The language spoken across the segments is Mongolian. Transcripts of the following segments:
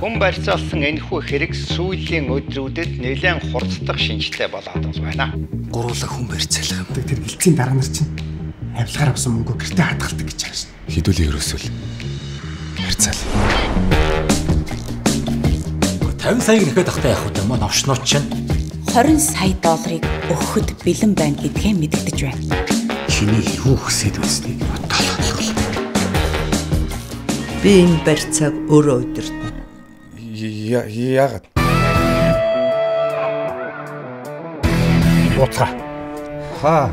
Хүн барьцаалсан энэхүү хэрэг сүүлийн өдрүүдэд нэлээн хурцдах шинжтэй болоод байна. Гуруула хүн барьцаалах юм. Тэр гэлцийн дараа нар чинь авилгаар авсан мөнгөө гэртээ хадгалдаг гэж байгаа шин. Хэдүүлээ ерөөсөл барьцаал. 50 саяг нэхэд ахтай явах юм уу новшнууд чинь 20 сая долларыг өгөхөд бэлэн байна гэдгээ мэдэгдэж байна. Чиний юу хүсээд байсныг бодоол ойлголоо. Би энэ барьцааг өөрөө удирдана. Яагаад? Буцаа. Хаа.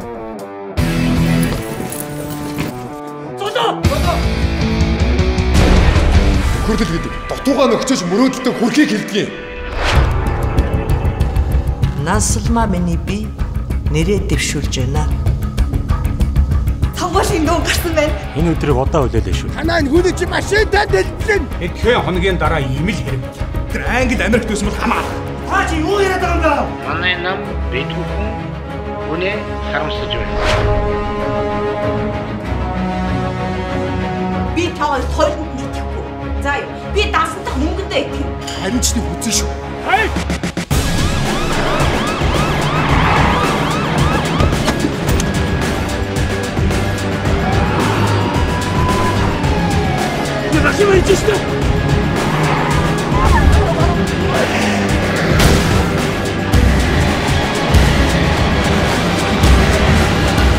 Золоо! Хөрдөл гэдэг дутуугаа нөхчөж мөрөөдөлтөд хүрхийг хилдэг юм. Насалмаа миний бие нэрээ дэвшүүлж байна. Сонгуулийн дүү гарсан байна. Энэ өдрийг удаа хүлээлээ шүү. Танаа энэ хүний чи машинтай дэлбэлэн. Эдгээр хоногийн дараа ийм л хэрэг. Тэр Ангид Америкт байсан бол хамаа. Та чи юу яриад байгаа юм бэ? Манай нам бид бүхэн үнэ харамсаж байна. Би та хоёр тойлонд нийтэхгүй. За юу? Би дансантах мөнгөндөө итгэв. Харин ч нэг үзэн шүү. Хай! Машин барьж штэ.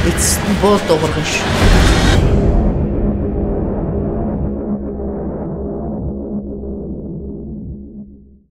Эцэст нь буул дуурган шүү.